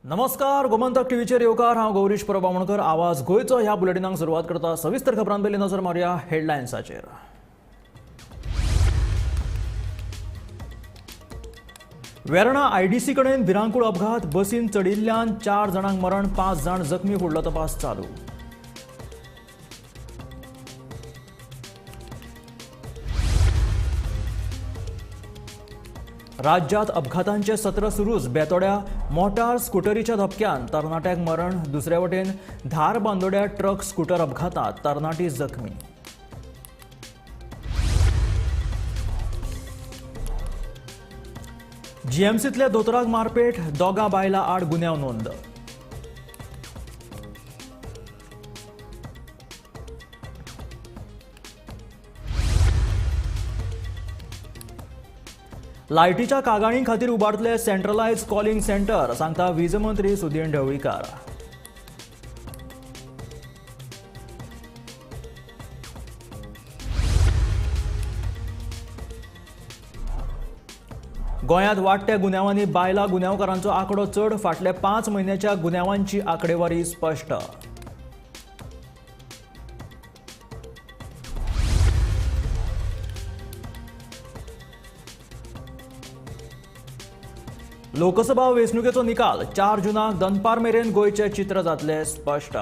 नमस्कार, गोमंतक टीव्हीचेर येवकार. हांव गौरीश परब बामणकर. आवाज गोंयचो ह्या बुलेटिनाक सुरवात करता. सविस्तर खबरां पयलीं नजर मारुया हेडलायन्साचेर. वेर्णा आयडीसी कडेन भिरांकूळ अपघात. बसीन चडिल्ल्यान 4 जाणांक मरण, 5 जाण जखमी. फुडलो तपास चालू. राज्यात अपघातांचे सत्र सुरूच. बेतोड्या मोटार स्कुटरीच्या धपक्यान तरणाट्याक मरण. दुसऱ्या वटेन धारबांदोड्या ट्रक स्कुटर अपघातात तरणाटी जखमी. जीएमसीतल्या दोतोराक मारपेट, 2 बायलां आड गुन्यांव नोंद. लायटीच्या कागाळीं खातीर उबारतले सेंट्रलायज कॉलिंग सेंटर, सांगता वीज मंत्री सुदीन ढवळीकार. गोंयांत वाडट्या गुन्यांवांनी बायलां गुन्यांवकारांचो आंकडो चड. फाटल्या 5 म्हयन्याच्या गुन्यांवांची आंकडेवारी स्पश्ट. लोकसभा वेंचणुकेचो निकाल 4 जूनाक दनपार मेरेन गोंयचें चित्र जातलें स्पश्ट.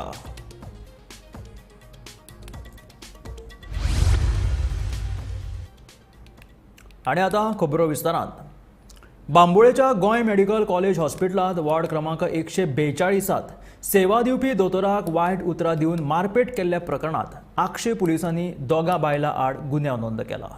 आनी आतां खबरो विस्तारान. बांबोळेच्या गोंय मेडिकल कॉलेज हॉस्पिटलांत वॉर्ड क्रमांक 142 सेवा दिवपी दोतोराक वायट उतरां दिवन मारपेट केल्ल्या प्रकरणांत आक्षे पुलिसांनी 2 बायलां आड गुन्यांव नोंद केला.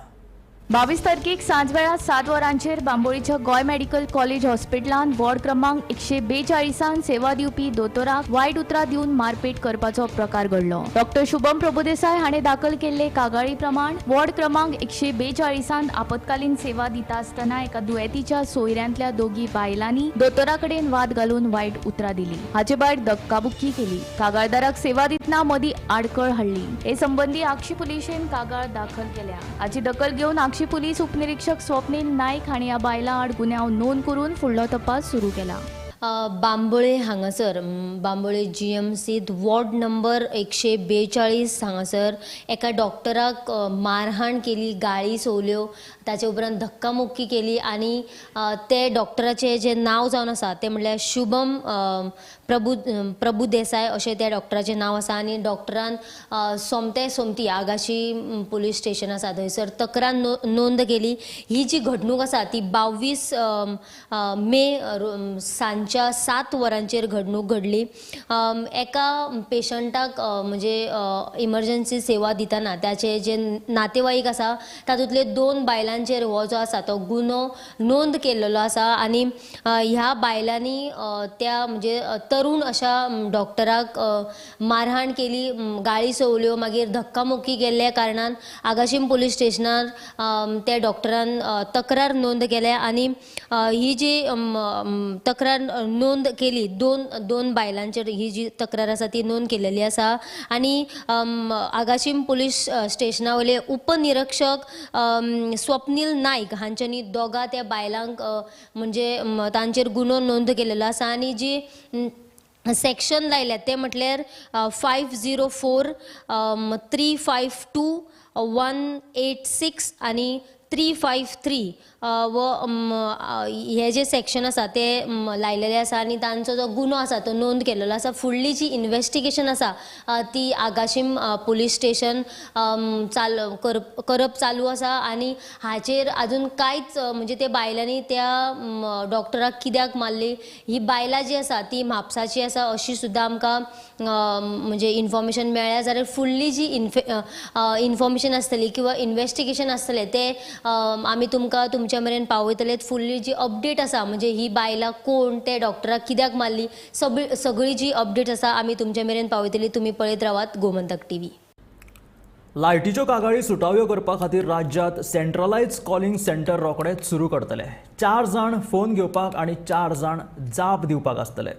22 तारखेक सांजवेळा 7 वरांचेर बांबोळीच्या गोंय मेडिकल कॉलेज हॉस्पिटलांत वॉर्ड क्रमांक 142 सेवा दिवपी दोतोराक वायट उतरां दिवन मारपेट करपाचो प्रकार घडलो. डॉक्टर शुभम प्रभुदेसाय हाणें दाखल केल्ले कागाळी प्रमाण वॉर्ड क्रमांक 142 आपत्कालीन सेवा दिता आसतना एका दुयेंतीच्या सोयऱ्यांतल्या 2 बायलांनी दोतोरा कडेन वाद घालून वायट उतरां दिली. हाचे भायर धक्काबुक्की केली. कागाळदाराक सेवा दितना मदीं आडखळ हाडली. हे संबंदी आक्षी पुलिशेन कागाळ दाखल केल्या. हाची दखल घेवन आक्षी पुलीस उपनिरीक्षक स्वप्नील नाईक हांणी ह्या बायलां आड गुन्यांव नोंद करून फुडलो तपास सुरू केला. बांबोळे हांगासर बांबोळे जीएमसीत वॉर्ड नंबर 142 हांगासर एका डॉक्टराक मारहाण केली, गाळी सोवल्यो, ताचे उपरांत धक्कामुक्की केली आनी ते डॉक्टराचें जें नांव जावन आसा तें म्हणल्यार शुभम प्रभुदेसाय अशें त्या डॉक्टराचें नांव आसा. आनी डॉक्टरान सोमते सोमती आगाशी पुलीस स्टेशन आसा थंयसर तक्रार नोंद केली. ही जी घडणूक आसा ती 22 मे सांजच्या 7 वरांचेर घडणूक घडली. एका पेशंटाक म्हणजे इमर्जन्सी सेवा दितना त्याचे जे नातेवाईक आसा तातूंतले 2 बायलांचेर हो जो आसा तो गुन्हो नोंद केल्लो आसा. आनी ह्या बायलांनी त्या म्हणजे तरुण अशा डॉक्टराक मारहाण केली, गाळी सोवल्यो, मागीर धक्कामुक्की केल्ल्या कारणान आगाशीम पुलीस स्टेशनार त्या डॉक्टरान तक्रार नोंद केल्या. आनी ही जी तक्रार नोंद केली, दोन बायलांचेर ही जी तक्रार आसा ती नोंद केलेली आसा. आनी आगाशीम पुलीस स्टेशना वयले उपनिरीक्षक स्वप्नील नाईक हांच्यांनी 2 त्या बायलांक म्हणजे तांचेर गुन्हो नोंद केलेलो आसा. आनी जी सेक्शन लायल्या ते म्हटल्यार 504, 352, 186 आनी 353 व हे जे सेक्शन आसा ते लायलेले आसा. आनी तांचो जो गुन्हो आसा तो नोंद केलेलो आसा. फुडली जी इन्वेस्टिगेशन आसा ती आगाशीम पुलीस स्टेशन करप चालू आसा. आनी हाचेर आजून कांयच म्हणजे ते बायलांनी त्या डॉक्टराक कित्याक मारली, ही बायलां जी आसा ती म्हापसाची आसा अशी सुद्दां आमकां म्हणजे इन्फॉर्मेशन मेळ्ळ्या. जाल्यार फुडली जी इन्फॉर्मेशन आसतली किंवा इन्वेस्टिगेशन आसतलें ते आमी तुमकां तुमच्या मेरेन पावयतले. फुडली जी अपडेट आसा म्हणजे ही बायलां कोण, ते डॉक्टराक कित्याक मारली, सगळी जी अपडेट आसा आमी तुमच्या मेरेन पावयतली. तुमी पळयत रावात गोमंतक टीव्ही. लायटीच्यो कागाळी सुटाव्यो करपा खातीर राज्यांत सेंट्रलायज कॉलिंग सेंटर रोखडेच सुरू करतले. 4 जाण फोन घेवपाक आनी 4 जाण जाप दिवपाक आसतले.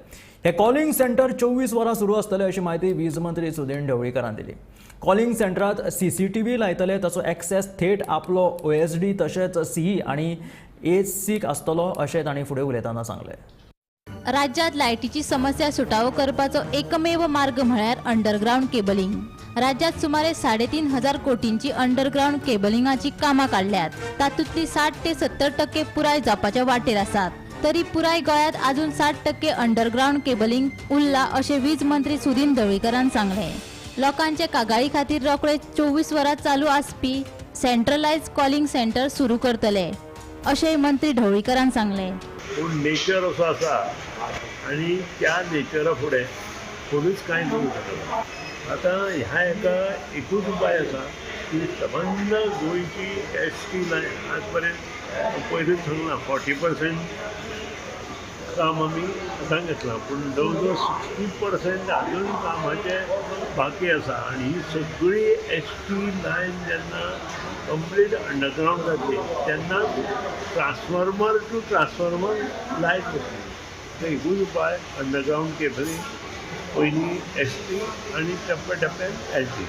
हे कॉलिंग सेंटर 24 वरां सुरू आसतले अशी म्हायती वीज मंत्री सुदीन ढवळीकारान दिली. कॉलिंग सेंटरात सीसीटीव्ही लायतले, ताचो एक्सेस थेट आपलो ओएसडी तशेंच सीई आनी एसीक आसतलो अशें तांणी फुडें उलयतना सांगलें. राज्यांत लायटीची समस्या सुटावो करपाचो एकमेव मार्ग म्हळ्यार अंडरग्रावंड केबलिंग. राज्यांत सुमारे 3,500 कोटींची अंडरग्रावंड केबलिंगाची कामां काडल्यात. तातूंतली 60 ते 70% पुराय जावपाच्या वाटेर आसात. तरी पुराय गोंयांत अजून 60% अंडरग्रावंड केबलिंग उरला अशें वीज मंत्री सुदिन ढवळीकरान सांगलें. लोकांचे कागाळी खातीर रोखडे 24 वरां चालू आसपी सेंट्रलायज कॉलिंग सेंटर सुरू करतले अशेंय मंत्री ढवळीकरान सांगलें. पूण नेचर असो आसा आनी त्या नेचरा फुडें कोणूच कांय करूंक शकना. आतां ह्या हेका एकूच उपाय आसा की सबंद गोंयची एस टी लायन आज पर्यंत पयरूच सांगलां 40% काम आमी हातांत घेतलां, पूण जवळ जवळ 60% अजून कामाचें बाकी आसा. आनी ही सगळी एस टी लायन जेन्ना कंप्लीट अंडरग्रावंड जातली तेन्ना ट्रान्सफॉर्मर टू ट्रान्सफॉर्मर लायट वतली. तर एकूच उपाय अंडरग्रावंड केबलिंग, पयलीं एस टी आनी टप्प्या टप्प्यान एल टी,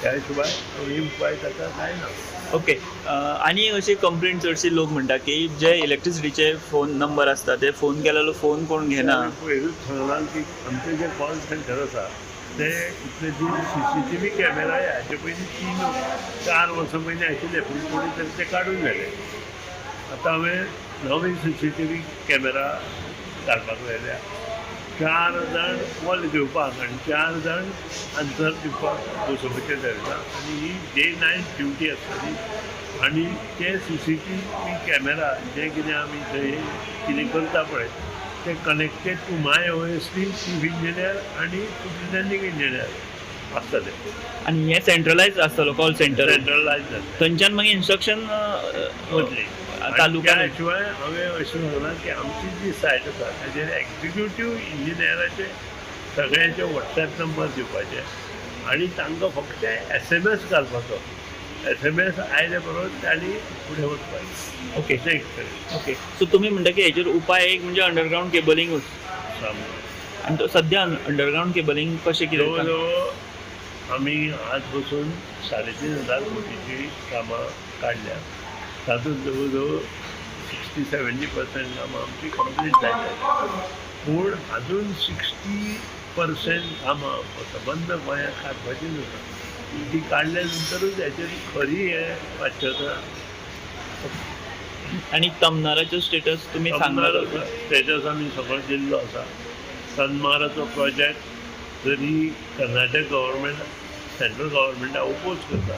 त्या शिवाय हे उपाय ताका कांय ना. ओके, आनी अशी कंप्लेन चडशी लोक म्हणटा की जे इलेक्ट्रिसिटीचे फोन नंबर आसता ते फोन केल्यार फोन कोण घेना. पयरूच सांगलां की आमचें जें कॉल सेंटर आसा ते इतले दीस CCTV camera हाचे पयलीं 3-4 वर्सां पयलीं आशिल्ले, पूण कोणी तरी ते काडून व्हेले. आतां हांवें नवे CCTV camera घालपाक लायल्या. 4 जाण कॉल घेवपाक आनी 4 जाण आन्सर दिवपाक बसोवपाचें थारयलां. आनी ही डे नायट ड्युटी आसतली. आनी ते CCTV camera जे कितें आमी थंय कितें करता पळय ते connected to my OSD, chief engineer आनी सुप्रिटेंडींग इंजिनियर आसतले. आनी हें सेंट्रलायज आसतलो कॉल सेंटर, सेंट्रलायज जातलें, थंयच्यान मागीर इन्स्ट्रक्शन वतली. तालुक्या शिवाय हांवें अशें सांगलां की आमची जी सायट आसा ताजेर एक्झिक्युटीव इंजिनियराचे सगळ्यांचे वॉट्सएप नंबर दिवपाचे आनी तांकां फक्त SMS घालपाचो. SMS आयले बरोबर तांणी फुडें वचपाचें. ओके ओके, सो तुमी म्हणटा की हेजेर उपाय एक म्हणजे अंडरग्रावंड केबलिंगूच. आनी तो सद्या अंडरग्रावंड केबलिंग कशें कितें? जवळ जवळ आमी आज बसून 3,500 कोटीची कामां काडल्या. तातूंत जवळ जवळ 60-70% कामां आमची कंप्लीट जाल्या, पूण अजून 60% कामां सबंद गोंयांत काडपाचीच आसा. ती काडल्या नंतरूच हेचेर खरी हें वाच्यता. आनी तमनाराचो स्टेटस तुमी सांगला? स्टेटस आमी सगळो दिल्लो आसा. तनमाराचो प्रोजेक्ट जरी कर्नाटक गव्हर्मेंट सेंट्रल गव्हर्मेंटाक ओपोज करता,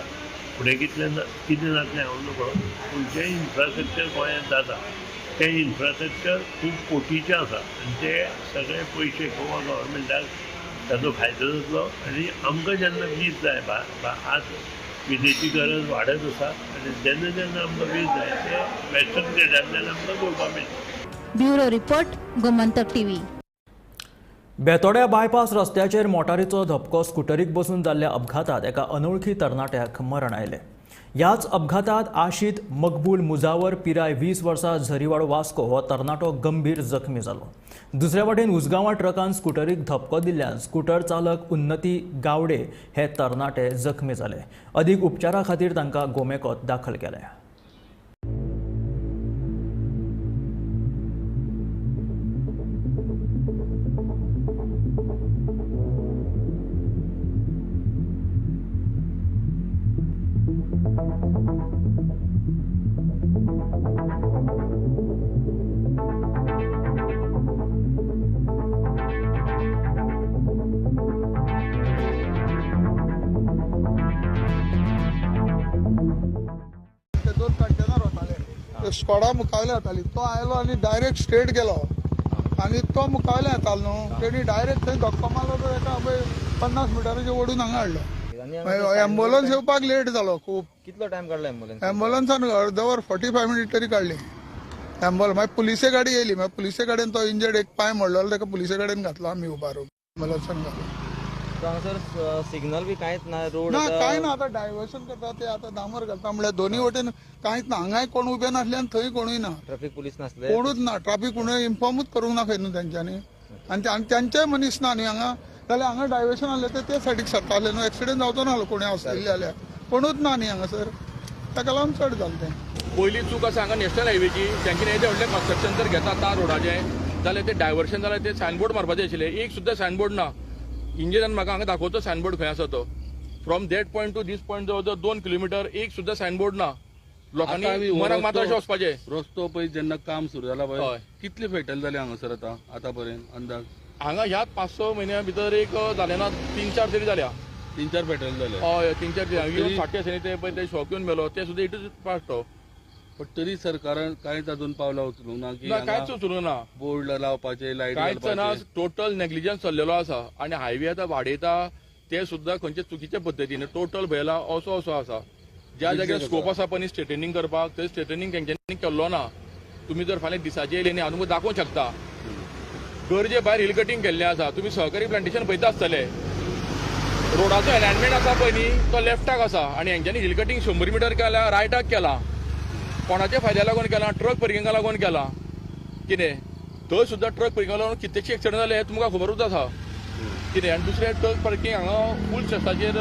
फुडें कितलें कितें जातलें हांव नकळो, पूण जें इन्फ्रास्ट्रक्चर गोंयांत जाता तें इन्फ्रास्ट्रक्चर खूब कोटीचें आसा आनी ते सगळे पयशे गोवा गव्हर्मेंटाक ताचो फायदो जातलो. आनी आमकां जेन्ना वीज जाय, आज विजेची गरज वाडत आसा आनी जेन्ना जेन्ना आमकां वीज जाय ते वेस्टर्न ग्रिडांतल्यान आमकां पळोवपाक मेळटा. Bureau report, Gomantak TV. बेतोड्या bypass रस्त्याचेर मोटारीचो धपको स्कुटरीक बसून जाल्ल्या अपघातात एका अनोळखी तरणाट्याक मरण आयलें. ह्याच अपघातात आशीत मकबूल मुजावर पिराय 20 वर्सां झरीवाडो वास्को हो तरणाटो गंभीर जखमी जालो. दुसऱ्या वटेन उसगांवां ट्रकान स्कुटरीक धपको दिल्ल्यान स्कुटर चालक उन्नती गावडे हे तरणाटे जखमी जाले. अदीक उपचारा खातीर तांकां गोमेकॉत दाखल केले. स्कॉडा मुखावयल्यान येताली, तो आयलो आनी डायरेक्ट स्ट्रेट गेलो आनी तो मुखावयल्यान येतालो न्हू, तेणी डायरेक्ट थंय धक्को मारलो, तो एका 50 मिटराचेर ओडून हांगा हाडलो. एम्बुलन्स येवपाक लेट जालो खूब. कितलो टायम काडलो एम्बुलन्स? एम्बुलन्सान अर्दवर 45 मिनीट तरी काडली एम्बुलन्स. मागीर पुलिसे गाडी येयली, मागीर पुलिसे गाडयेन तो इंजर्ड एक पांय मोडलेलो ताका पुलिसे गाडयेन घातलो आमी उबारून एम्बुलन्सान घातलो. हांगासर सिग्नल बी कांयच ना, रोड ना कांय ना. आतां डायवर्शन करता ते, आतां डांबर घालता म्हणल्यार दोनूय वटेन कांयच ना. हांगाय कोण उबे नासले आनी थंय कोणूय ना, ट्राफीक पुलीस नासले, कोणूच ना. ट्राफीक कोणूय इन्फॉर्मूच करूंक ना खंय न्हू तेंच्यांनी, आनी तेंचेय मनीस ना न्ही हांगा. जाल्यार हांगा डायवर्शन आसलें ते ते सायडीक सरताले न्हू, एक्सिडंट जावचो नासलो कोणूय आसलेले जाल्यार. कोणूच ना न्ही हांगासर, ताका लागून चड जालें तें. पयली चूक आसा हांगा नॅशनल हायवेची. तेंच्यांनी येदें व्हडलें कन्स्ट्रक्शन जर घेता त्या रोडाचें जाल्यार ते डायवर्शन जाल्यार ते सायनबोर्ड मारपाचे आशिल्ले, एक सुद्दां सायनबोर्ड ना. इंजिनियरान म्हाका हांगा दाखोवचो सायनबोर्ड खंय आसा तो. From that point to this point जवळ जवळ 2 किलोमिटर एक सुद्दां सायनबोर्ड ना. लोकांनी मनाक मात अशें वचपाचें. रस्तो पळय जेन्ना काम सुरू जाला पळय कितले फेटल जाले हांगासर आतां आतां पर्यंत अंदाज? हांगा ह्या 5-6 म्हयन्या भितर एक जाले ना, 3-4 तरी जाल्या. 3-4 फेटल जाले. हय, 3-4 फाटी आसा न्ही ते पळय, ते शॉक येवन मेलो, ते सुद्दां it is past. पण तरी सरकारान कांयच अजून पावलां उचलूंक ना की कांयच उचलूंक ना, बोर्ड लावपाचे, लायट कांयच ना, टोटल नेग्लिजन्स चल्लेलो आसा. आनी हायवे आतां वाडयता ते सुद्दां खंयचे चुकीच्या पद्दतीन टोटल भयला असो असो आसा. ज्या जाग्यार स्कोप आसा पळय स्ट्रेटनिंग करपाक, थंय स्ट्रेटनिंग तेंच्यांनी केल्लो ना. तुमी जर फाल्यां दिसाचे येयले न्ही, हांव तुमकां दाखोवंक शकता. गरजे भायर हिल कटींग केल्लें आसा. तुमी सहकारी प्लांटेशन पळयता आसतले, रोडाचो एलायनमेंट आसा पळय न्ही तो लेफ्टाक आसा आनी हेंच्यांनी हिल कटींग 100 मिटर केला, रायटाक केला. कोणाच्या फायद्या लागून केला? ट्रक पार्किंगा लागून केला. कितें थंय सुद्दां ट्रक पार्किंगा लागून कितलेशे एक्सिडंट जाले तुमकां खबरूच आसा. कितें आनी दुसरें ट्रक पार्किंग हांगा फूल स्ट्रेसाचेर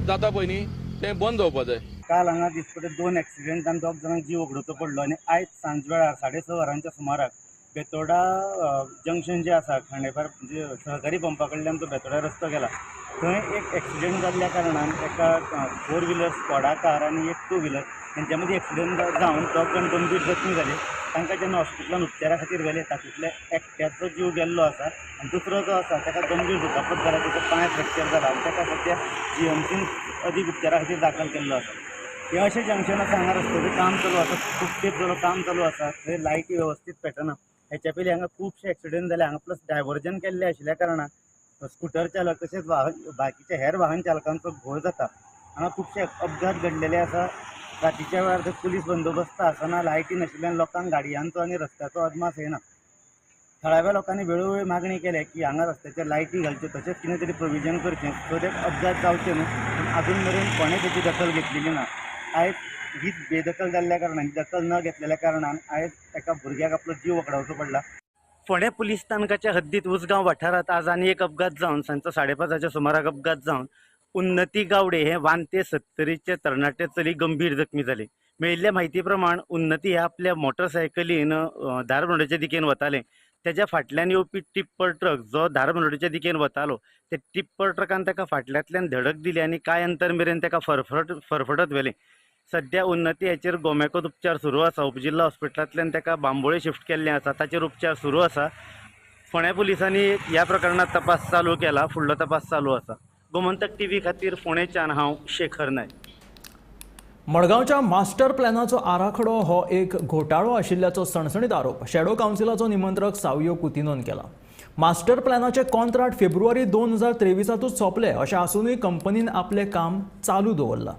जाता पळय न्ही, तें बंद जावपा जाय. काल हांगा दिसपटे 2 एक्सिडेंटान 2 जाणांक जीव वगडोवचो पडलो आनी आयज सांजवेळार 6:30 वरांच्या सुमाराक बेतोडा जंक्शन जें आसा खांडेपार म्हणजे सहकारी पंपा कडल्यान तो बेतोडा रस्तो गेला थंय एक एक्सिडेंट जाल्ल्या कारणान एका 4 व्हिलर स्कॉडा कार आनी एक 2 व्हिलर हेंच्या मदीं एक्सिडेंट जावन 2 जाण गंभीर जखमी जाले. तांकां जेन्ना हॉस्पिटलान उपचारा खातीर व्हेले तातूंतल्या एकट्याचो जीव गेल्लो आसा आनी दुसरो जो आसा ताका गंभीर दुखापत जाला, ताचो पांय फ्रॅक्चर जाला आनी ताका सद्या जीएमसीन अदीक उपचारा खातीर दाखल केल्लो आसा. हें अशें जंक्शन आसा, हांगा रस्त्याचें काम चालू आसा, खूब तेंप जालो काम चालू आसा, थंय लायटी वेवस्थीत पेटना. हेच्या पयलीं हांगा खुबशे एक्सिडेंट जाले. हांगा प्लस डायवर्जन केल्लें आशिल्ल्या कारणान स्कुटर चालक तशेंच वाहन बाकीच्या हेर वाहन चालकांचो घोळ जाता. हांगा खुबशे अपघात घडलेले आसा. रातीच्या वेळार थंय पुलीस बंदोबस्त आसना, लायटी नाशिल्ल्यान लोकांक गाडयांचो आनी रस्त्याचो अदमास येना. थळाव्या लोकांनी वेळोवेळी मागणी केल्या की हांगा रस्त्याचेर लायटी घालच्यो, तशेंच कितें तरी प्रोविजन करचें सो that अपघात जावचे न्हू. पूण आजून मेरेन कोणें तेची दखल घेतलेली ना. आयज हीच बेदखल जाल्ल्या कारणान, दखल न घेतलेल्या कारणान आयज एका भुरग्याक आपलो जीव वगडावचो पडला. फोंडें पुलीस स्थानकाच्या हद्दीत उसगांव वाठारांत आज आनी एक अपघात जावन सांजचो 5:30 सुमाराक अपघात जावन उन्नती गावडे हे वांते 70चे तरणाटे चली गंभीर जखमी जाले. मेळिल्ल्या म्हायती प्रमाण उन्नती हे आपल्या मोटरसायकलीन धारबांदोडेच्या दिकेन वताले. तेज्या फाटल्यान येवपी टिप्पर ट्रक जो धारबांदोडेच्या दिकेन वतालो ते टिप्पर ट्रकान ताका फाटल्यांतल्यान धडक दिली आनी कांय अंतर मेरेन ताका फरफटत व्हेलें. सद्या उन्नती हाचेर गोमॅकोत उपचार सुरू आसा. उपजिल्हा हॉस्पिटलांतल्यान ताका बांबोळे शिफ्ट केल्लें आसा, ताचेर उपचार सुरू आसा. फोंड्या पुलिसांनी ह्या प्रकरणांत तपास चालू केला, फुडलो तपास चालू आसा. गोमंतक टीव्ही खातीर फोंडेच्यान हांव शेखर नायक. मडगांवच्या मास्टर प्लॅनाचो आराखडो हो एक घोटाळो आशिल्ल्याचो सणसणीत आरोप शॅडो कावन्सिलाचो निमंत्रक सावियो कुतिनोन केला. मास्टर प्लॅनाचे कॉन्ट्राक्ट फेब्रुवारी 2023 सोंपले अशें आसूनय कंपनीन आपलें काम चालू दवरलां.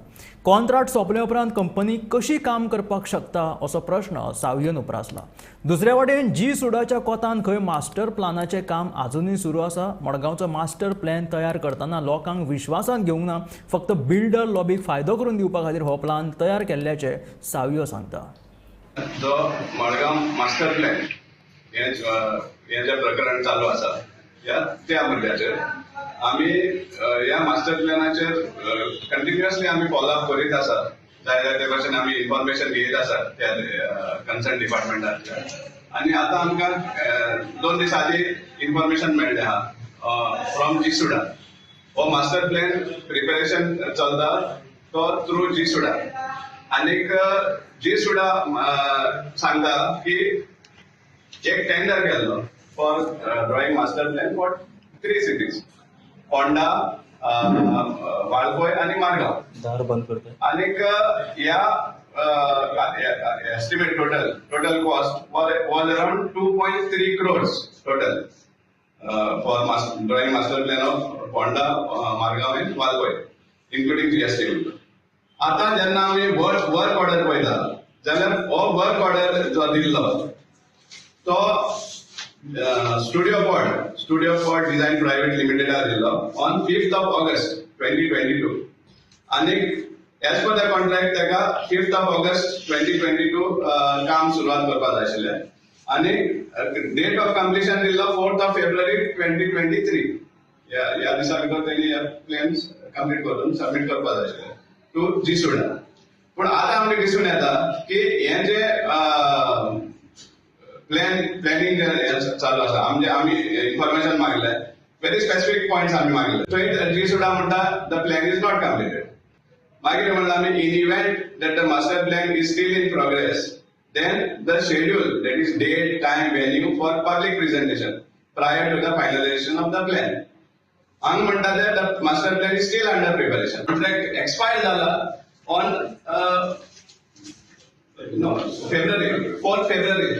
कॉन्ट्राक्ट सोंपले उपरांत कंपनी कशी काम करपाक शकता असो प्रश्न सावियोन उप्रासला. दुसरे वटेन जी सुडाच्या कोतान खंय मास्टर प्लॅनाचें काम आजुनूय सुरू आसा. मडगांवचो मास्टर प्लॅन तयार करतना लोकांक विश्वासांत घेवंक ना, फक्त बिल्डर लॉबीक फायदो करून दिवपा खातीर हो प्लान तयार केल्ल्याचें सावियो सांगता. जो मडगांव मास्टर प्लॅन हे जे प्रकरण चालू आसा ह्या त्या मुद्द्याचेर आमी ह्या मास्टर प्लॅनाचेर कंटिन्युअसली आमी फॉलोअप करीत आसा. जाय जाय ते भशेन आमी इन्फॉर्मेशन घेयत आसा त्या कन्सर्न डिपार्टमेंटांतल्यान. आनी आतां आमकां 2 दीस आदीं इन्फॉर्मेशन मेळ्ळें आहा फ्रॉम जीसुडा. हो मास्टर प्लॅन प्रिपेरेशन चलता तो थ्रू जीसुडा. आनीक जीसुडा सांगता की एक टेंडर केल्लो for drawing master plan for 3 cities, Ponda, Valpoi आनी मारगांव. दार बंद करता. आनीक ह्या estimate total cost was around 2.3 crores total for drawing master plan of Ponda, Margao and Valpoi including GST. आतां जेन्ना आमी वर्क ऑर्डर पळयता जाल्यार हो वर्क ऑर्डर जो दिल्लो तो studio pod design private लिमिटेडा दिल्लो ऑन 5th of August 2022. आनीक एज पर the contract ताका 5th of August 2022 काम सुरवात करपाक जाय आशिल्लें आनी डेट ऑफ कंप्लिशन दिल्लो 4th of February 2023. ह्या दिसा भितर तेणी हे प्लॅन्स कंप्लीट करून सबमीट करपाक जाय आशिल्लें टू जीसुडा. पूण आतां आमकां दिसून येता की हें जें प्लॅनिंग चालू आसा, म्हणजे आमी इन्फॉर्मेशन मागले, व्हेरी स्पेसिफीक पॉयंट्स आमी मागले. थंय जी सुद्दां म्हणटा the plan is not completed. मागीर म्हणलां आमी in event that the master plan is still in progress then the schedule that is date, time, venue for public presentation prior to the finalization of the plan. हांगा म्हणटा ते the master plan is still under preparation. Contract expire जाला on February 4 February,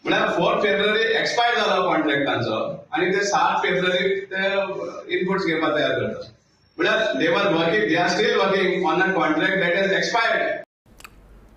म्हळ्यार 4 फेब्रुवारी expire जाला contract तांचो आनी ते 7 फेब्रुवारी ते इनपुट्स घेवपाक तयार करतात. म्हळ्यार they are working, they are still working on a contract that is expired.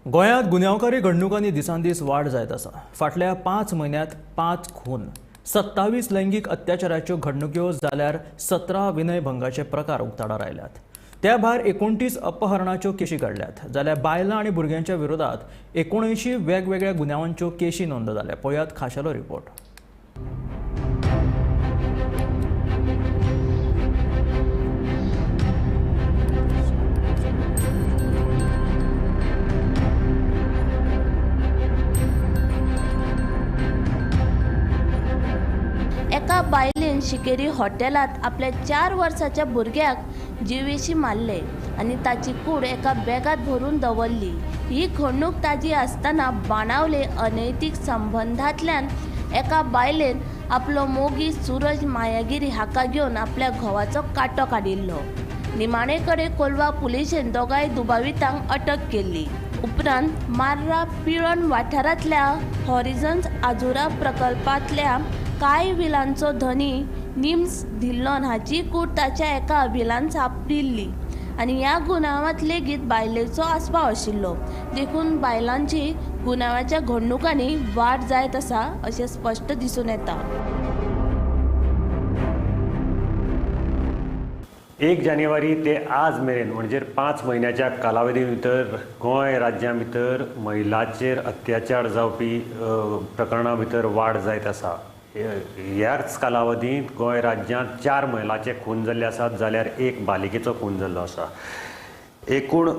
गोंयांत गुन्यांवकारी घडणुकांनी दिसान दीस वाड जायत आसा. फाटल्या 5 म्हयन्यांत 5 खून, 27 लैंगीक अत्याचाराच्यो घडणुक्यो जाल्यार 17 विनयभंगाचे प्रकार उक्ताडार आयल्यात. त्या भायर 29 अपहरणाच्यो केशी काडल्यात, जाल्यार बायलां आनी भुरग्यांच्या विरोधात 79 वेगवेगळ्या गुन्यांवांच्यो केशी नोंद जाल्या. पळयात खाशेलो रिपोर्ट. एका बायलेन शिकेरी हॉटेलांत आपल्या 4 वर्साच्या भुरग्याक जिवेशी मारले आनी ताची कूड एका बॅगांत भरून दवरली. ही घडणूक ताजी आसतना बाणावले अनैतीक संबंदांतल्यान एका बायलेन आपलो मोगी सूरज मायागिरी हाका घेवन आपल्या घोवाचो कांटो काडिल्लो. निमाणे कडेन कोलवा पुलिशेन दोगांय दुबावितांक अटक केल्ली. उपरांत मार्रा पिळण वाठारांतल्या हॉरिझन्स आजुरा प्रकल्पांतल्या कांय विलांचो धनी निम्स धिल्लोन हाची कूड ताच्या एका विलान सांपडिल्ली आनी ह्या गुन्यांवांत लेगीत बायलेचो आस्पाव आशिल्लो. देखून बायलांची गुन्यांवाच्या घडणुकांनी वाड जायत आसा अशें स्पश्ट दिसून येता. 1 जानेवारी ते आज मेरेन म्हणजे 5 म्हयन्याच्या कालावधी भितर गोंय राज्या भितर महिलांचेर अत्याचार जावपी प्रकरणां भितर वाड जायत आसा. ह्याच कालावधींत गोंय राज्यांत 4 महिलांचे खून जाल्ले आसात, जाल्यार 1 बालिकेचो खून जाल्लो आसा. एकूण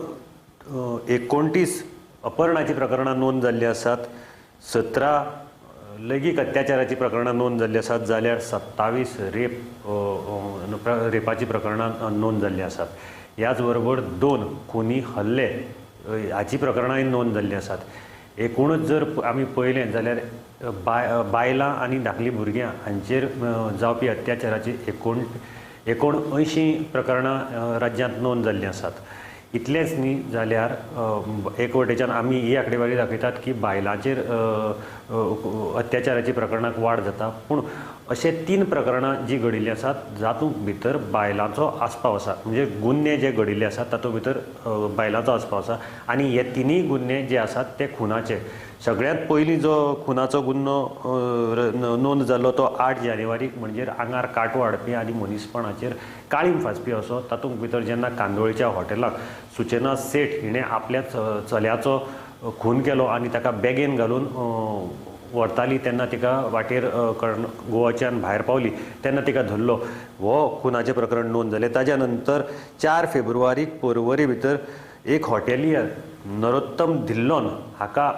29 अपहरणाची प्रकरणां नोंद जाल्लीं आसात, 17 लैंगीक अत्याचाराची प्रकरणां नोंद जाल्लीं आसात, जाल्यार 27 रेपाची प्रकरणां नोंद जाल्लीं आसात. ह्याच बरोबर 2 खुनी हल्ले हाची प्रकरणांय नोंद जाल्लीं आसात. एकूणच जर आमी पळयलें जाल्यार बायलां आनी धाकलीं भुरग्यां हांचेर जावपी अत्याचाराची 79 प्रकरणां राज्यांत नोंद जाल्लीं आसात. इतलेंच न्ही जाल्यार एक वटेच्यान आमी ही आंकडेवारी दाखयतात की बायलांचेर अत्याचाराची प्रकरणाक वाड जाता, पूण अशे 3 प्रकरणां जीं घडिल्लीं आसात जातूंत भितर बायलांचो आस्पाव आसा, म्हणजे गुन्हे जे घडिल्ले आसात तातूंत भितर बायलांचो आस्पाव आसा आनी हे 3 गुन्हे जे आसात ते खुनाचे. सगळ्यांत पयलीं जो खुनाचो गुन्हो नोंद जाल्लो तो 8 जानेवारीक, म्हणजे आंगार कांटो हाडपी आनी मनीसपणाचेर काळीम फासपी असो. तातूंत भितर जेन्ना कांदोळीच्या हॉटेलाक सुचना सेठ हिणें आपल्या चल्याचो खून केलो आनी ताका बॅगेन घालून व्हरताली तेन्ना तिका वाटेर गोवाच्यान भायर पावली तेन्ना तिका धरलो. हो खुनाचें प्रकरण नोंद जालें. ताज्या नंतर 4 फेब्रुवारीक पर्वरी भितर एक हॉटेलियर नरोत्तम धिल्लोन हाका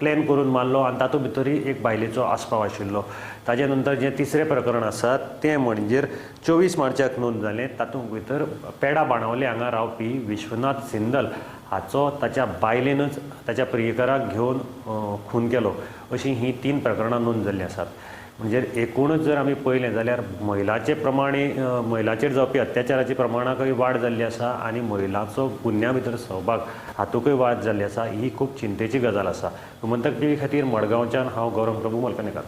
प्लॅन करून मारलो आनी तातूंत भितरूय एक बायलेचो आस्पाव आशिल्लो. ताजे नंतर जें तिसरें प्रकरण आसा तें म्हणजे 24 मार्चाक नोंद जालें. तातूंत भितर पेडा बाणावले हांगा रावपी विश्वनाथ सिंदल हाचो ताच्या बायलेनच ताच्या प्रियकराक घेवन खून केलो. अशीं हीं 3 प्रकरणां नोंद जाल्लीं आसात. म्हणजे एकूणच जर आमी पळयलें जाल्यार महिलाचे प्रमाणे महिलाचेर जावपी अत्याचाराचे प्रमाणाकय वाड जाल्ली आसा आनी महिलांचो गुन्ह्या भितर सहभाग हातूंकय वाड जाल्ली आसा. ही खूब चिंतेची गजाल आसा. गोमंतक टीव्ही खातीर मडगांवच्यान हांव गौरव प्रभू मलकनेकार.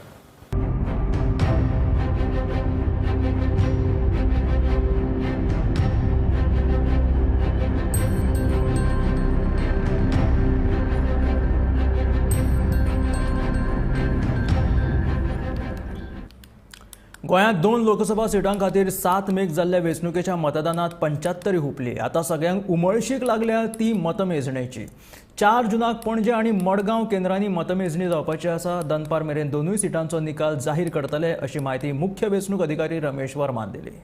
गोंयांत 2 लोकसभा सिटां खातीर 7 मेक जाल्ल्या वेंचणुकेच्या मतदानात 75 हुपली. आतां सगळ्यांक उमळशीक लागल्या ती मतमेजणेची. 4 जुनाक पणजे आनी मडगांव केंद्रांनी मतमेजणी जावपाची आसा. दनपार मेरेन 2 सिटांचो निकाल जाहीर करतले अशी म्हायती मुख्य वेंचणूक अधिकारी रमेश वर्मान दिली.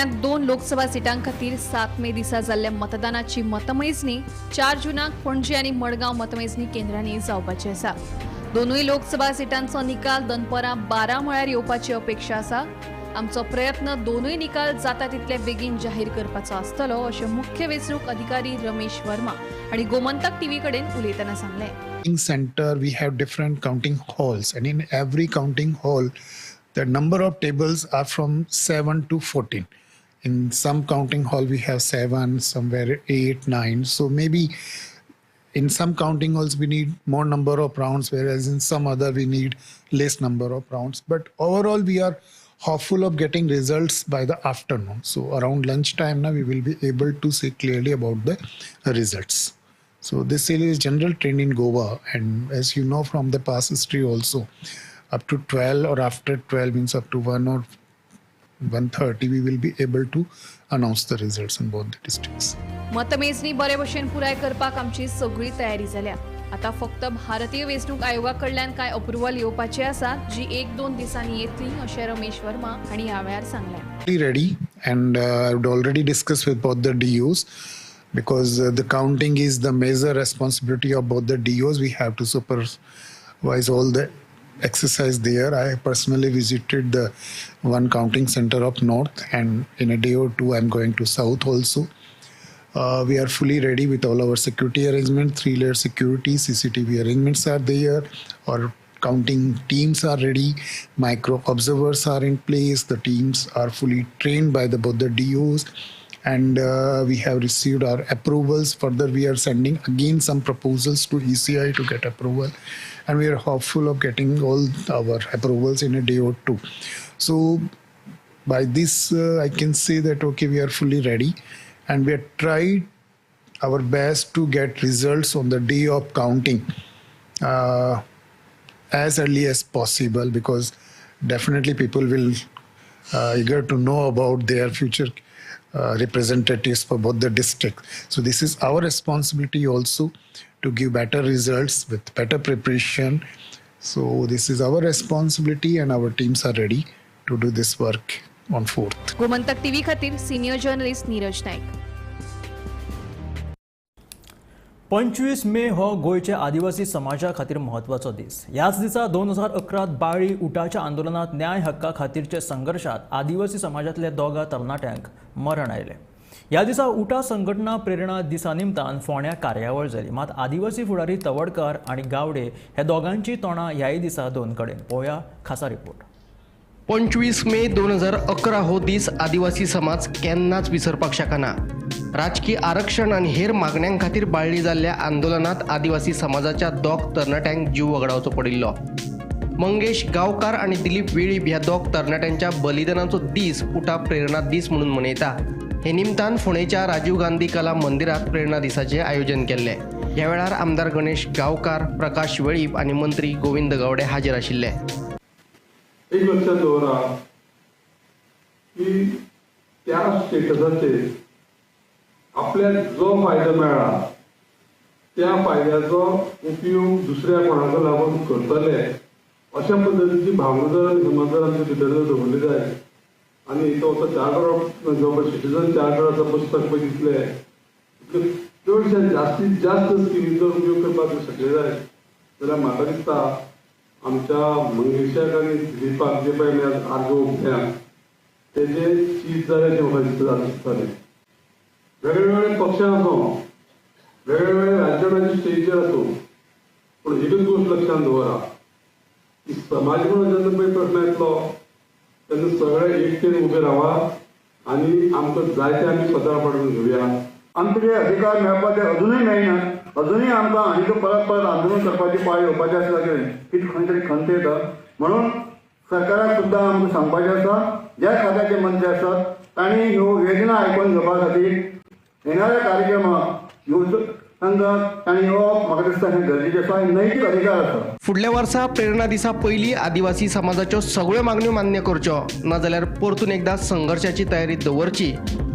गोंयांत 2 लोकसभा सिटां खातीर 7 मे दिसा जाल्ल्या मतदानाची मतमेजणी 4 जूनाक पणजी आनी मडगांव मतमेजणी केंद्रांनी जावपाची आसा. दोनूय लोकसभा सिटांचो निकाल दनपरां 12 म्हळ्यार येवपाची अपेक्षा आसा. आमचो प्रयत्न दोनूय निकाल जाता तितले बेगीन जाहीर करपाचो आसतलो अशें मुख्य वेंचणूक अधिकारी रमेश वर्मा आनी गोमंतक टीव्ही कडेन उलयतना सांगलें. Center we have different counting halls and in every counting hall the number of tables are from 7 to 14. In some counting hall we have 7, somewhere 8, 9. So maybe in some counting halls we need more number of rounds, whereas in some other we need less number of rounds. But overall we are hopeful of getting results by the afternoon. So around lunchtime now we will be able to see clearly about the results. So this is general trend in Goa, and as you know from the past history also, up to 12 or after 12 means up to 1 or 1:30 we will be able to announce the results in both the districts. मतमेजणी बरे भशेन पुराय करपाक आमची सगळी तयारी जाल्या. आता फक्त भारतीय वेंचणूक आयोगा कडल्यान कांय अप्रुव्हल येवपाची आसा जी 1-2 दिसांनी येतली अशें रमेश वर्मा हांणी ह्या वेळार सांगलें. Ready and I would already discussed with both the DOs because the counting is the major responsibility of both the DOs. We have to supervise all the exercise there. I personally visited the one counting center up north, and in a day or two I'm going to south also. We are fully ready with all our security arrangements, 3-layer security, CCTV arrangements are there, our counting teams are ready, micro observers are in place, the teams are fully trained by the both the DOs, and we have received our approvals. Further, we are sending again some proposals to ECI to get approval, and we are hopeful of getting all our approvals in a day or two. So by this, I can say that, okay, we are fully ready, and we have tried our best to get results on the day of counting as early as possible, because definitely people will eager to know about their future representatives for both the districts. So this is our responsibility also to give better results with better preparation. So this is our responsibility, and our teams are ready to do this work on 4th. Gomantak TV खातीर senior journalist Neeraj Naik. 25 मे हो गोंयच्या आदिवासी समाजा खातीर म्हत्वाचो दीस. ह्याच दिसा 2011 बाळी उटाच्या आंदोलनात न्याय हक्का खातीरच्या संघर्शात आदिवासी समाजांतल्या 2 तरणाट्यांक मरण आयलें. ह्या दिसा उटा संघटना प्रेरणा दिसा निमतान फोंड्या कार्यावळ जाली. मात आदिवासी फुडारी तवडकर आनी गावडे ह्या दोगांची तोंडां ह्याय दिसा दोन कडेन. पळोवया खासा रिपोर्ट. 25 मे 2011 हो दीस आदिवासी समाज केन्नाच विसरपाक शकना. राजकीय आरक्षण आनी हेर मागण्यां खातीर बाळ्ळी जाल्ल्या आंदोलनात आदिवासी समाजाच्या 2 तरणाट्यांक जीव वगडावचो पडिल्लो. मंगेश गांवकार आनी दिलीप वेळीप ह्या 2 तरणाट्यांच्या बलिदानाचो दीस उटा प्रेरणा दीस म्हणून मनयता. हे निमतान फोंडेच्या राजीव गांधी कला मंदिरात प्रेरणा दिसाचें आयोजन केल्लें. ह्या वेळार आमदार गणेश गांवकार, प्रकाश वेळीप आनी मंत्री गोविंद गावडे हाजीर आशिल्ले. एक लक्षात दवरा की त्या स्टेटसाचेर आपल्याक जो फायदो मेळ्ळा त्या फायद्याचो उपयोग दुसऱ्या कोणाक लागून करतले अशा पद्दतीची भावना जर समज जर आमच्या भितर जर दवरली जाय आनी तो चार्टर ऑफ जो सिटीजन चार्टराचो पुस्तक पळय दितले चडशे जास्तीत जास्त स्किमीचो उपयोग करपाक शकले जाय जाल्यार म्हाका दिसता आमच्या मंगेशाक आनी दिलीपाक जे पळय आमी आर्गां ओंपल्या तेजे चीज जालें तें म्हाका दिसता दिसतालें. वेगळे वेगळे पक्षां आसूं, वेगळे वेगळे राजकारणाचे स्टेजीर आसूं, पूण एकच गोश्ट लक्षांत दवरा की समाज म्हणून जेन्ना पळय प्रश्न येतलो तेन्ना सगळे एकटेन उबे रावा आनी आमकां जाय ते आमी स्वता पाडून घेवया. आमकां जे अधिकार मेळपाचे अजुनूय मेळना, अजुनूय आमकां आनी परत परत आंदोलन करपाची पाळी येवपाची आसता की खंय तरी खंत येता. म्हणून सरकाराक सुद्दां आमकां सांगपाचें आसा, ज्या खात्याचे मंत्री आसात तांणी ह्यो योजना आयकून घेवपा खातीर येणाऱ्या कार्यक्रमाक येवचो तांकां तांणी येवप म्हाका दिसता हें गरजेचें आसा, नैतीक अधिकार आसा. फुडल्या वर्सा प्रेरणा दिसा पयलीं आदिवासी समाजाच्यो सगळ्यो मागण्यो मान्य करच्यो, नाजाल्यार परतून एकदां संघर्शाची तयारी दवरची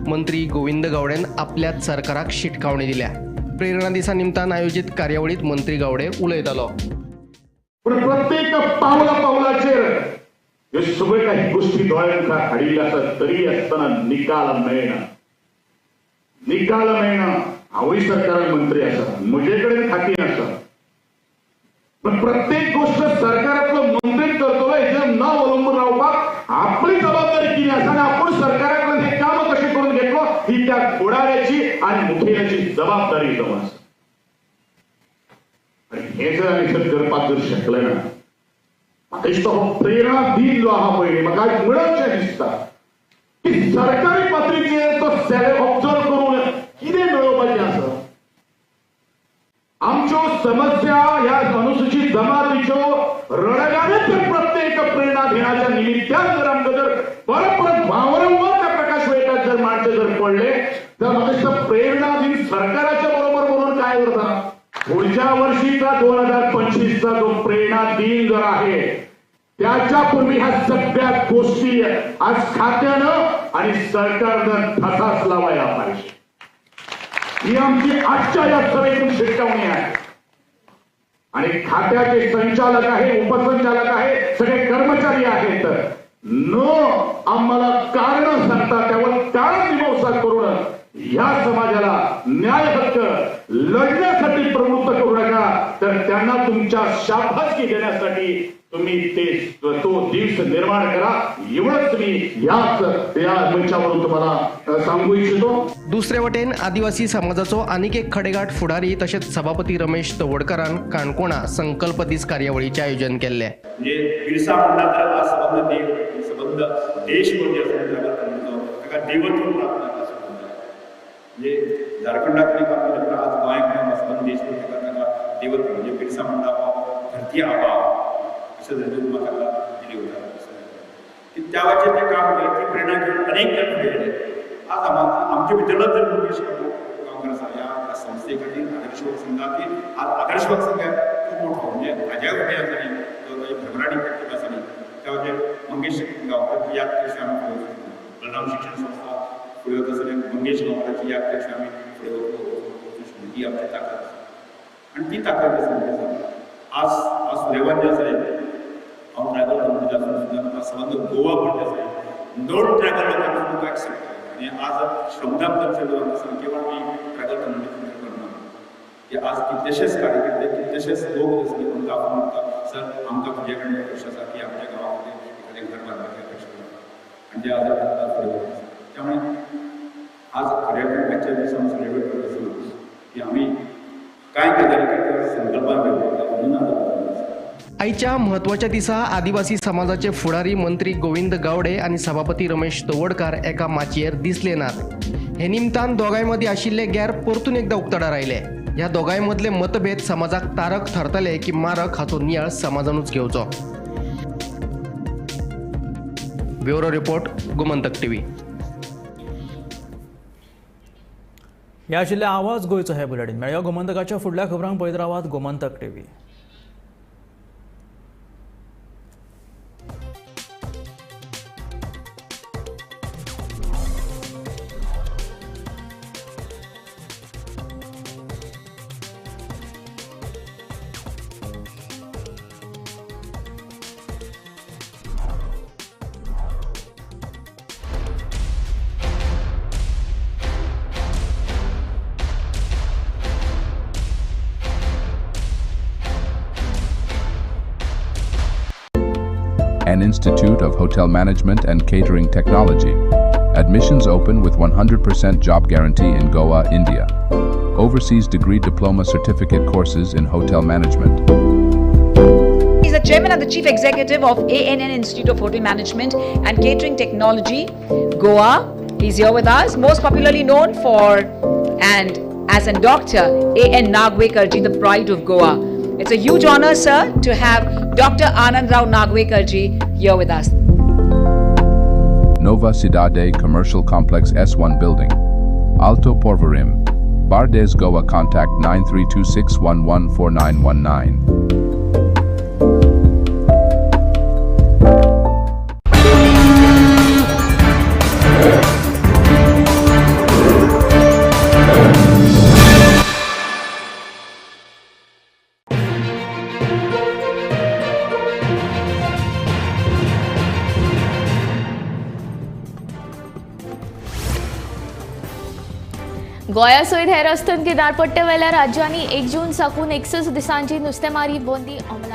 मंत्री गोविंद गावडेन आपल्याच सरकाराक शिटकावणी दिल्या. प्रेरणा दिसा निमतान आयोजीत कार्यावळीत मंत्री गावडे उलयतालो. पूण प्रत्येक पावला पावलाचेर ह्यो सगळ्यो काही गोष्टी दोळ्या मुखार हाडिल्ल्यो आसात, तरी आसतना निकाल मेळना, निकाल मेळना. हांवूय सरकारान मंत्री आसा, म्हजे कडेन खातीं आसा, पण प्रत्येक गोष्ट सरकारांतलो मंत्रीच करतलो हेचेर न अवलंबून रावपाक आपली जबाबदारी कितें आसा आनी आपूण सरकारा कडेन हें काम कशें करून घेतलो ही त्या फुडाऱ्याची आनी मुखेल्याची जबाबदारी जावन आसा. आनी हें जर आमी जर करपाक जर शकले ना, म्हाका दिसता हो प्रेरणा दिन जो आहा पळय, म्हाका आयज म्हणचें दिसता की सरकारी पातळीचेर तो सेले ऑब्जर्व करून कितें मेळोवपाचें आसा. आमच्यो समस्या ह्या अनुसूचित जमातीच्यो रणगानेच प्रत्येक प्रेरणा दिनाच्या निमित्तान जर आमकां जर परत परत वारंवार त्या प्रकाश वेळटात जर मांडचे जर पडले तर म्हाका दिसता प्रेरणा दिन सरकाराच्या बरोबर बरोवन काय करता. पुढच्या वर्षीचा 2025चा जो प्रेरणा दिन जर आहे त्याच्या पूर्वी ह्या सगळ्या गोष्टी आज खात्यानं आणि सरकारनं ठसास लावायला पाहिजे. ही आमची आजच्या या सभेतून शिटकावणी आहे. आणि खात्याचे संचालक आहे, उपसंचालक आहे, सगळे कर्मचारी आहेत, न आम्हाला कारण सांगता त्यावर कारण मीमांसा करून ह्या समाजाला न्याय हक्क लढण्यासाठी प्रवृत्त करू नका, तर त्यांना तुमच्या शाबासकी देण्यासाठी तुम्ही ते तो दिवस निर्माण करा. एवढंच मी याच या मंचावरून तुम्हाला सांगू इच्छितो. दुसरे वटेन आदिवासी समाजाचो आनीक एक खडेगाठ फुडारी तशेंच सभापती रमेश तवडकरान काणकोणा संकल्प दीस कार्यावळीचें आयोजन केल्लें. म्हणजे बिरसा मुंडा तर आज सबंद देव सबंद देश म्हणजे ताका देवत्व प्राप्त जाता. म्हणजे झारखंडा कडेन काम केलें पूण आज गोंयांत सबंद देश ताका देवत्व म्हणजे बिरसा मुंडा धरती आबा अशें तरेन म्हाका दिली वता. की त्या वेळाचेर तें काम केलें, ती प्रेरणा घेवन अनेक जाण फुडें गेले. आज आमचे भितरलोच जर मंगेश गांवकर आसा ह्या संस्थे खातीर आदर्शवक संघा खातीर आज आदर्शवक संघ खूब मोठो म्हणजे हाज्या फुडें आसा न्ही तो ताजी भरभराटी करता आसा न्ही त्या वटेन मंगेश गांवकर याद कशी आमी फुडें वचूंक शकना. बलराम शिक्षण संस्था फुडें वता आसतना मंगेश गांवकराची याद कशी आमी फुडें वचूंक शकना. ही आमची ताकद आसा आनी ती ताकद आसा आज आज सुदैवान जें आसा हांव ट्रायबल कम्युनिटी आसून सुद्दां म्हाका सबंद गोवा पण आसा नॉन ट्रायबल लोकांक सुद्दां एक्सेप्ट केला. आनी आज श्रमदान करचे लोक आसा केवळ मी ट्रायबल कम्युनिटी करना की आज कितलेशेच कार्यकर्ते कितलेशेच लोक आसले आमकां आपोवन म्हणटा सर आमकां तुजे कडेन अपेक्षा आसा की आमच्या गांवा खातीर एखादें घर बांदपाची अपेक्षा आसा आनी ते आज फुडें वता. त्यामुळे आज खऱ्या आजच्या दिसा आमी सेलिब्रेट करता आसतना की आमी कांय गजाली खातीर संकल्पान घेवपाक म्हणून आज आयच्या म्हत्वाच्या दिसा आदिवासी समाजाचे फुडारी मंत्री गोविंद गावडे आनी सभापती रमेश तवडकार एका माचयेर दिसले नात. हे निमतान दोगांय मदीं आशिल्ले गैर परतून एकदा उक्ताडार आयले. ह्या दोगांय मदले मतभेद समाजाक तारक थारतले की मारक हाचो नियाळ समाजानूच घेवचो. Bureau report, Gomantak TV. हे आशिल्ले आवाज गोंयचो हे बुलेटीन. मेळया गोमंतकाच्या फुडल्या खबरांक पळयत रावात Gomantak TV. An Institute of Hotel Management and Catering Technology. Admissions open with 100% job guarantee in Goa, India. Overseas degree diploma certificate courses in hotel management. He's the chairman and the chief executive of ANN Institute of Hotel Management and Catering Technology, Goa. He's here with us, most popularly known for and as a doctor, A.N. Nagwekar ji, the pride of Goa. It's a huge honor, sir, to have Dr. Anand Rao Nagwekar ji here with us. Nova Cidade Commercial Complex S1 Building, Alto Porvorim, Bardez, Goa. Contact 9326114919. गोंया सयत हेर अस्तंत किनारपट्टे वेल्या राज्यांनी 1 जून साकून 61 दिसांची नुस्तेमारी बंदी अंमलात.